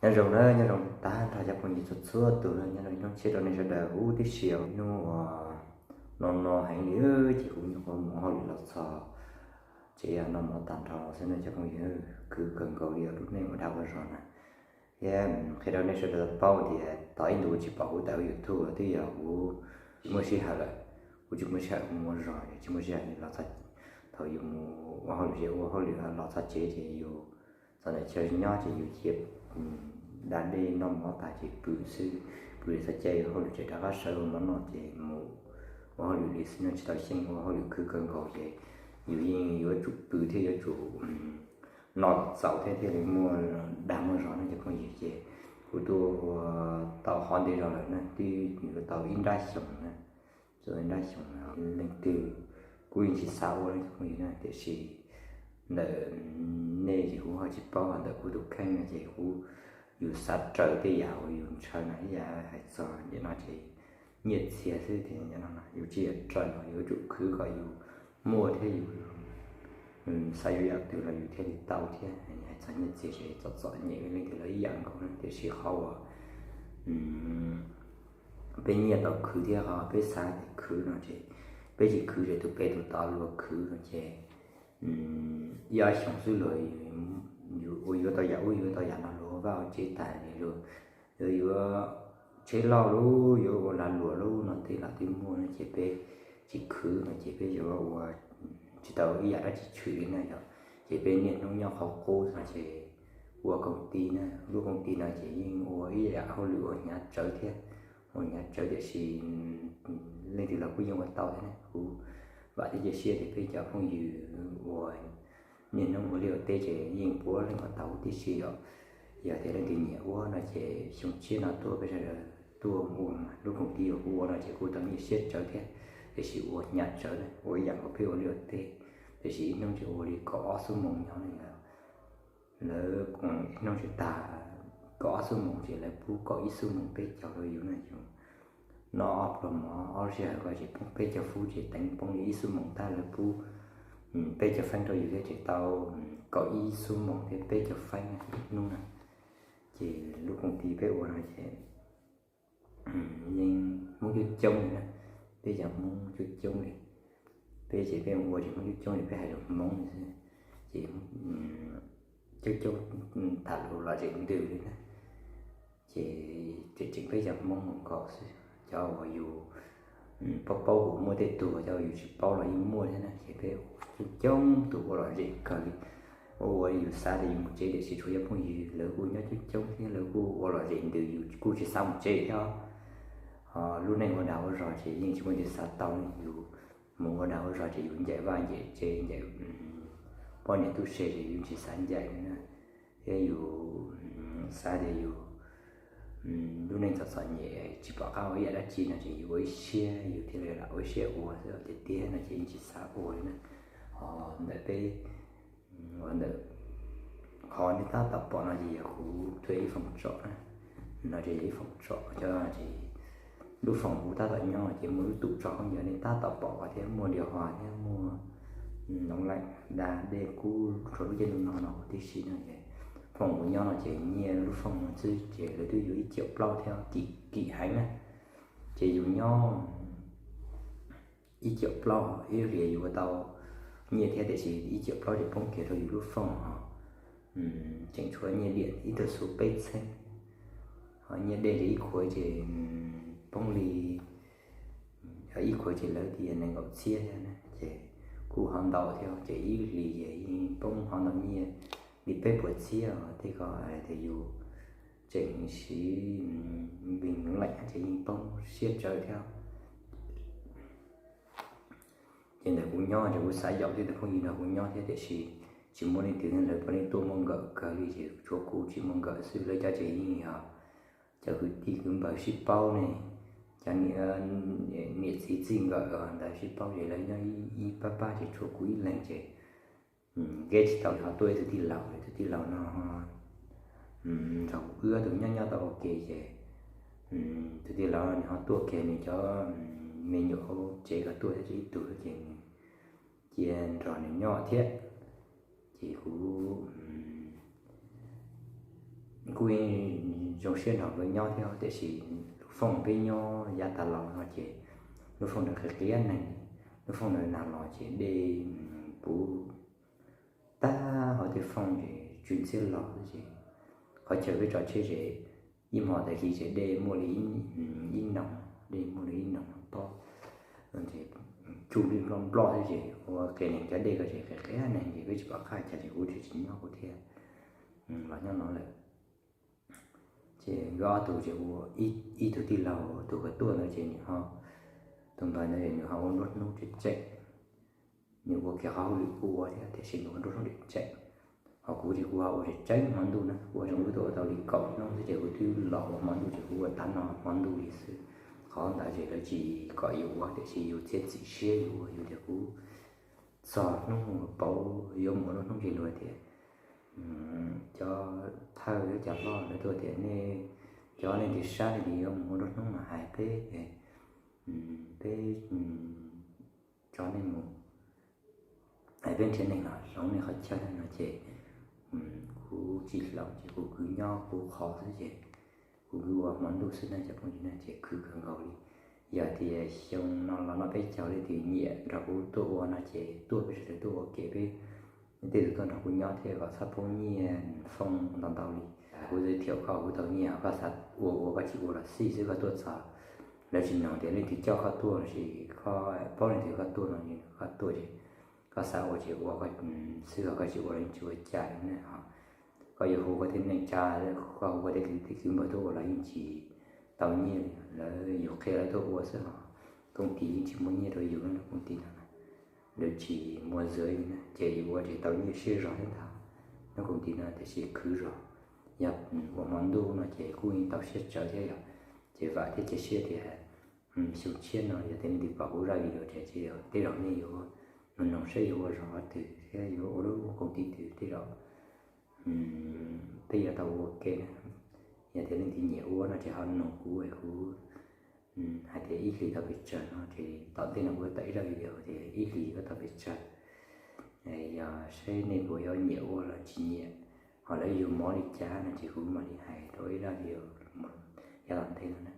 Nyob zoo na, nyob zoo tag nrho cov phooj ywg txhua txhua tus na, nyob zoo ib hnub tshiab rau nej sawv daws. Huv tib si hnub uas no no heev li ces kuv nyuam qhuav mus ua hauj lwm los txog tsev, yog noj mov tag nrho xwb na cov phooj ywg. Khwv kawg nkaus li os, lub neej ua dag ua zog na. Thiab qhia rau nej sawv daws paub tias tau ib ntus tsis pom kuv tawm YouTube los twb yog kuv tsis muaj sij hawm lawm. Kuv tsis muaj sij hawm mus ua zog, tsis muaj sij hawm los txog, thaum yus mus ua hauj lwm, ua hauj lwm los txog tsev ces yus txog ntawm chaw nyob ces yus cia da dej noj mov tas ces pw xwb, pw li txog caij hauj lwm ces rov qab sawv ua mov noj ces mus ua hauj lwm li xwb no, tsis tau xyeej ua hauj lwm. Khwv kawg nkaus ces yus yeej yuav tsum pw thiab yuav tsum noj kom txaus thiab thiaj li muaj dag muaj zog no cov phooj ywg. Ces kuv tuaj ua tau qhov ntev zog lawm na, twb yuav tau ib nrab xyoos na, tau ib nrab xyoos. Leej twg kuj yeej tsis xav ua li cov phooj ywg na, tiam sis ntawm nej ces kuv ho tsis paub, ntawm kuv tus kheej no ces kuv, yus xav raws tej yam uas yus ntshaw na, ib yam hais txog nim no ces nyiaj txiag xwb ces no yus tsis yog raws, yus yuav tsum khwv kom yus muaj thiab yus xav yuav yam twg los yus thiaj li tau thiab. Hais txog nyiaj txiag ces txom txom nyem, leej twg los ib yam nkaus na, tiam sis qhov uas peb nyiaj tau khwv thiab qhov peb xav tias khwv no ces peb tsis khwv ces tus pem tus tod luag khwv no ces ib ob xyoos xwb luag, yus ua yuav tau yam ub yuav tau yam no, luag ua vaj ua tsev tas ces luag yuav yuav tsheb loj lub, yuav ua lag luam lub no tej los twb muaj no ces peb tsis khwv no ces peb yuav ua tsis tau ib yam dab tsi tshwm li na yom. Ces peb niaj hnub nyob qhov qub no ces ua koom ti na, lub koom ti no ces yeej ua ib yam hauj lwm uas hnyav tsawv thiab, ua hnyav tsawv tiam sis leej twg los kuj yeej ua tau thiab na. Kuv vam thiab cia siab tias peb cov phooj ywg uas niaj hnub ua liaj ua teb ces yeej puav leej ua tau huv tib si os. Yog tias leej twg nyiam ua no ces xyoo tshiab no tuaj peb sawv daws tuaj ua mas. Lub koom ti uas kuv ua no ces kuj tau nyiaj siab tsawv thiab, tiam sis ua hnyav tsawv na, ua ib yam nkaus peb ua liaj ua teb, tiam sis ib hnub ces ua li kaum ob xuab moos nyob na yom. Lawv ib hnub ces tag kaum ob xuab moos ces lawv pub kaum ib xuab moos peb caug rau yus na, yus noj ob pluag mov ob lub sij hawm ko ces poob peb caug feeb ces teev poob li ib xuab moos tab lawv pub peb caug feeb rau yus thiab ces tau kaum ib xuab moos thiab peb caug feeb ib hnub na. Ces lub koom ti peb ua no ces yeej Hmoob coob coob li na, peb cov Hmoob coob coob li. Peb ces peb ua ces Hmoob coob coob li, peb hais lus Hmoob li xwb, ces coob coob tham lus lom zem ntws li na. Ces tseem tseem peb cov Hmoob nkaus xwb, cov uas yus paub paub kuj muaj tej tug, cov uas yus tsis paub los yeej muaj thiab na. Ces peb coob coob tus ua lom zem kawg li. Ua ua yus xav tias yus mus tsev tiam sis tshuav cov phooj ywg lawv kuj nyob coob coob thiab lawv kuj ua lom zem ntws, yus kuj tsis xav mus tsev thiab. Ho lub neej ua dag ua zog ces yeej tsis muaj leej twg xav tau li. Yus mus ua dag ua zog ces yus ncaim vaj ncaim tsev, ncaim poj niam tub se ces yus tsis xav ncaim li na. Thiab yus xav tias yus lub neej txom txom nyem tsis pom qab ua ib yam dab tsi no ces yus ua ib siab, yus thiaj li lam ua ib siab ua xwb, tiag tiag no ces yeej tsis xav ua li na. Ho ntawm peb, ua ntawm qhov nej tab tom pom no ces yog kuv thuê ib foom tsom na. No ces yog ib foom tsom, cov no ces lub foom kuv tab tom nyob ces muaj lub tus tso khaub ncaws, nej tab tom pom thiab, muaj điều hòa thiab muaj tủ lạnh, da dej kub, tshuav lub caij ntuj no no huv tib si no ces foom kuv nyob no ces nyiaj lub foom no xwb ces lawv twb yuav ib triệu plaub thiab, kim heev na. Ces yus nyob ib triệu plaub, ib hlis yus ua tau nyiaj thiab, tiam sis ib triệu plaub ces poob kiag rau yus lub foom ho tseem tshuav nyiaj diam ib tug xu peb txheeb, ho nyiaj dej ces ib khuav ces poob li, ib khuav ces lawv tias nees nkaum txhiab thiab na, ces kuj ho ntau thiab, ces ib hlis yeej poob ho ntau nyiaj li peb puas txhiab os. Tej ko hais tias yus tseem siv tủ lạnh ces yeej poob siab tsawv thiab. Ces ntawm kuv nyob ces kuv xav yaum tej tus phooj ywg nrog kuv nyob thiab, tiam sis tsis muaj leej twg, lawv puav leej tuaj muaj nkawm kawg li, ces tshuav kuv tsis muaj nkawm xwb. Lawv cov ces yeej yog cov kwv tij kwv npawg sib paub ne, cov niam txiv txij nkawm ntawd sib paub ces lawv nyob ib pab pab, ces tshuav kuv ib leeg ces nkees tsis tau li, ho tuaj ib tug tij laug, tus tij laug no nrog kuv wb ob tug nyob nyob tau ua ke ces tus tij laug nws ho tuaj kiag nws cov me nyuam hauv tsev ko tuaj thiab, tshuav ib tug ces nws cia nrog nws nyob thiab. Ces kuv kuj zoo siab nrog nkawd nyob thiab, tiam sis lub fooj peb nyob yav tas los no ces lub fooj ntawd qia qias neeg, lub fooj ntawd nag los ces dej puv tag hauv tej fooj ces tsw ntxhiab los xwb ces qhov chaw peb tso tsheb ces ib hmos tag kis ces dej muaj li ib noo, dej muaj li ib noo tob, ces tsuj nploj nploj xwb ces ua qias neeg cov dej ko ces qias qias neeg ces peb tsis pom qab cas ces kuv thiaj tsis nyob kuv thiaj los nyob no lawm. Ces nkawd ob tug ces ua, ib tug tij laug tus uas tuaj ntawd ces nws ho, tus ntawd nws ho ua nruab hnub tseem tseem, nws ua kiag qhov hauj lwm kuv ua thiab tiam sis nws ua nruab hnub tseem tseem. Ho kuv ces kuv ho ua tseem tseem hmo ntuj na, kuv ua tseem ntuj tuaj ua tau li kaum hnub xwb ces kuv twb los ua hmo ntuj ces kuv ua tav no hmo ntuj li xwb. Qhov ntawd ces lawv tsis kom yus ua tiam sis yus txiav txim siab yus ua, yus tias kuv txog hnub pauv yuav mus ua nruab hnub ces luag tias cov thawj cov hlob lawv tuaj tias nej, cov nej tis sab nej tis yuav mus ua nruab hnub mas hais peb, peb tso nej mus, hais peb nrhiav neeg los hloov nej qhov chaw no ces kuv tsis hloov ces kuv kwv nyob kuv qhov xwb ces kuv kwv ua hmo ntuj xwb na cov phooj ywg na ces khwv kawg nkaus li. Yog tias xyoo no los noj peb caug leej twg nyiam nrog kuv tuaj ua no ces tuaj peb sawv daws tuaj ua ke peb tej tus tuaj nrog kuv nyob thiab kom txhob poob nyiaj fooj ntau ntau li. Kuv giới thiệu koj kuv tau nyiaj koj xav ua ua koj tsis ua los xij xwb koj tuaj txog lawv tsis noog tias leej twg coj koj tuaj los sis koj paub leej twg koj tuaj no koj tuaj ces koj xav ua ces ua xwb os koj tsis ua los yeej tsis ua cas li na. Koj yuav hu koj tej neej tsa, koj hu koj tej kwv npawg tuaj ua los yeej tsis tau nyiaj li, lawv yus qhia lawv tuaj ua xwb os. Công ty yeej tsis muab nyiaj rau yus lub công ty no, lawv tsis muaj giới li na ces yus ua ces tau nyiaj siab zog thiab ntag. Lub công ty no tiam sis khwv zog, yog ua hmo ntuj no ces kuj yeej tau siab tsawv thiab yog, ces vam thiab cia siab tias xyoo tshiab no yog tias leej twg pom kuv zaj video ces tej zaum nej yuav mus noog saib yuav ua zog qhov twg thiab yuav ua lub công ty twg tej zaum peb yuav tau ua ke na. Yog tias leej twg nyiam ua no ces ho noog kuv, kuv hais tias ib hlis tau pes tsawg no ces tom ntej no kuv tawm ib zaj video tias ib hlis yuav tau pes tsawg. Yog saib nej puas yuav nyiam ua los tsis nyiam, ho lawv yuav mov li cas no ces kuv mam li hais rau ib zaj video yav tom ntej no na.